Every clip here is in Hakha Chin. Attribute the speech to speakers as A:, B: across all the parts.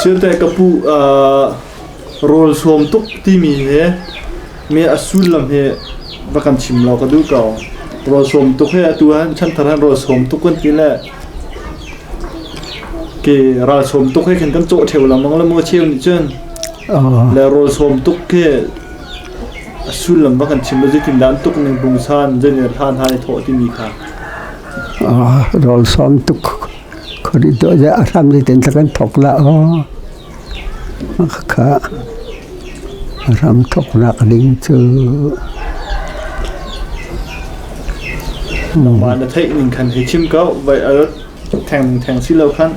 A: Silte ka pu rawl sawm tuk timi hi mi a sullam hi va kan chim law ka duh ko. Rawl sawm tuk hi atu ah chanthar han rawl sawm tuk kan ti le ke ral sawm tuk hi khan kan cawh ṭheu lengmang le maw cheu nih cun le rawl sawm tuk khi a sullam va kan chim lo zeitindah an tuk ning pungsan zeitin hlan hlan i thawh timi kha.
B: Rawl sawm tuk Khori dawh a hram zeitin dah kan thawk la aw. Khakha a hram thawknak ding cu
A: Nangmah na theih ning khan hei chim ko vai a theng theng si lo khan.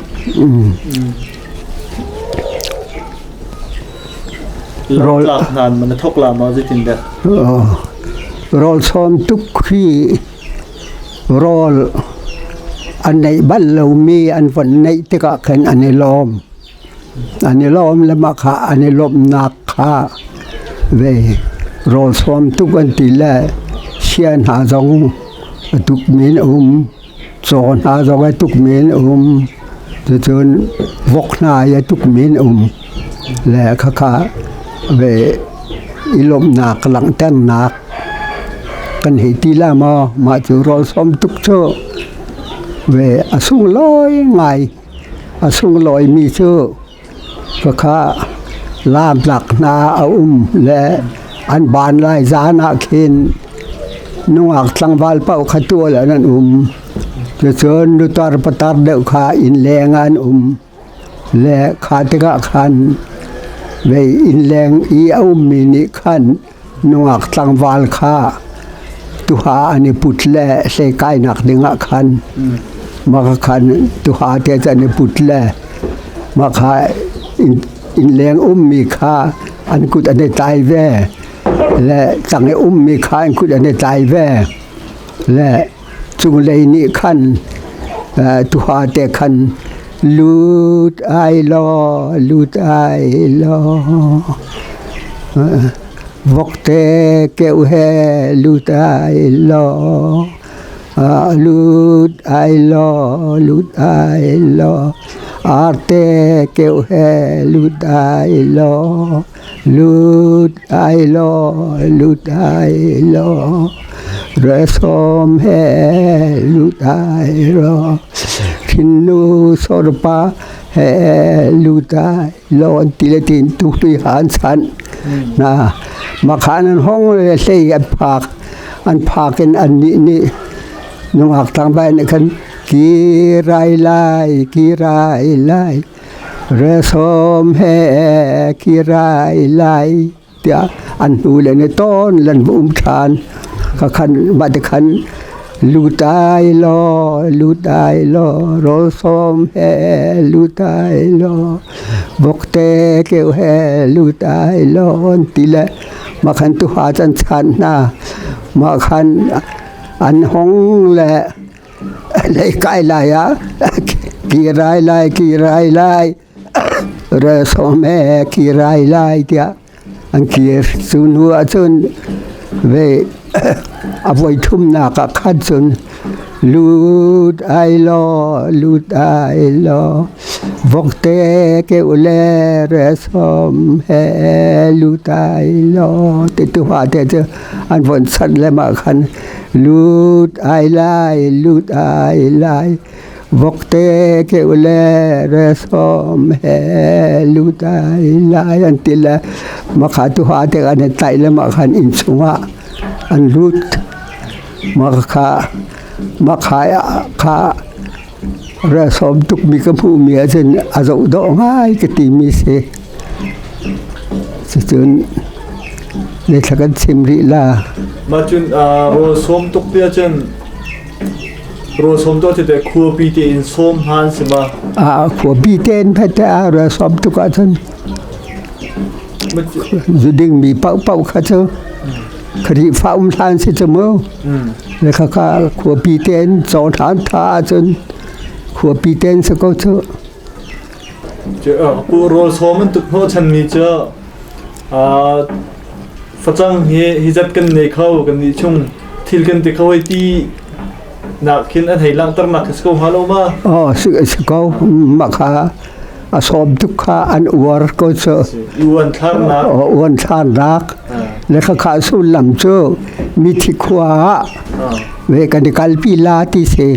B: Rawl
A: tlak hnan man na thawk la ma zeitin dah?
B: Rawl sawm tuk khi Rawl an neih bal lomi an von neih tikah khin an i lawm. An i lawm le mah kha an i lawmhnak kha ve rawl sawm tuk an ti le sia hna zong a tukmi an um, caw hna zong a tukmi an um, cucun vok hna i a tukmi an um. Le khakha ve i lawmhnak langhternak kan hei ti la maw mah cu rawl sawm tuk cu ve a sunglawi ngai a sunglawi mi cu khakha lamtlak hna a um le an ban lai zan ah khin nungak tlangval paoh kha tual ah an um cucun nutar patar deuh kha inn leng ah an um Le kha tikah khan vei innleng i a ummi nih khan nungak tlangval kha tuha an i put le hlei kainak dingah khan mah khan tuha te cu an i put le mah kha innleng ummi kha an kut an i tlai ve le tang i ummi kha an kut an i tlai ve le Cunglei nih khan tuha te khan lut ai law lut ai law vokte keuh he lut ai law lut ai law lut ai law arte keuh he lut ai law Lut ai law, lut ai law, resom he lut ai law, thinnu sorpa he lut ai law an ti le tin tuk tui han chan na makhan an hong le hlei an phak an phak in an nih nih nungak tang bai nih khan ki rai lai ki rai lai Resom he kirai lai tiah an hnu le ne tawn lan va um ṭhan. Ka khan mah te khan lutai law lutai law rawlsawm he lutai law vokte keu he lutai law an ti le mah khan tuha can chan hna mah khan an hong le Lei kai lai ah kirai lai kirai lai resom he kirai lai tiah an kir. Cu hnu ahcun ve a voi thumnak ah khan cun lut ai law lut ai law vokte ke u le resom he lut ai law ti tu ha te cu an von sat le mah khan Lut ai lai, lut ai lai, vokte keuh le resom he lut ai lai an ti le makha tuha te an i tlaih le mah khan inn chungah an lut. Makha makha kha resom tukmi ka hmuhmi ahcun a zoh dawh ngai ka timi si. Cucun Nithla kan chim rih la.
A: Mah cun rawl sawm tuk ti ahcun rawl sawm tuk te khuapi tein sawm hna an si ma?
B: Ah khuapi tein phete ah rawl sawm tuk ahcun zuding mi paohpaoh kha cu Khrihfa um hlan si cu mu. Le khakha khuapi tein caw hlan tha ahcun khuapi tein si ko cu.
A: Rawl sawm an tuk hnawhchanmi cu facang hi hi zat kan nei kho kan nih chung thil kan ti kho hei ti nak khin an hei langhternak khi si ko hnga lo ma?
B: Oh si si ko mah kha. A sawm tuk kha an uar ko cu.
A: Uan thlarnak.
B: Uan thlarnak. Le khakha sullam cu mithi khua ah ve kan i kalpi la ti si.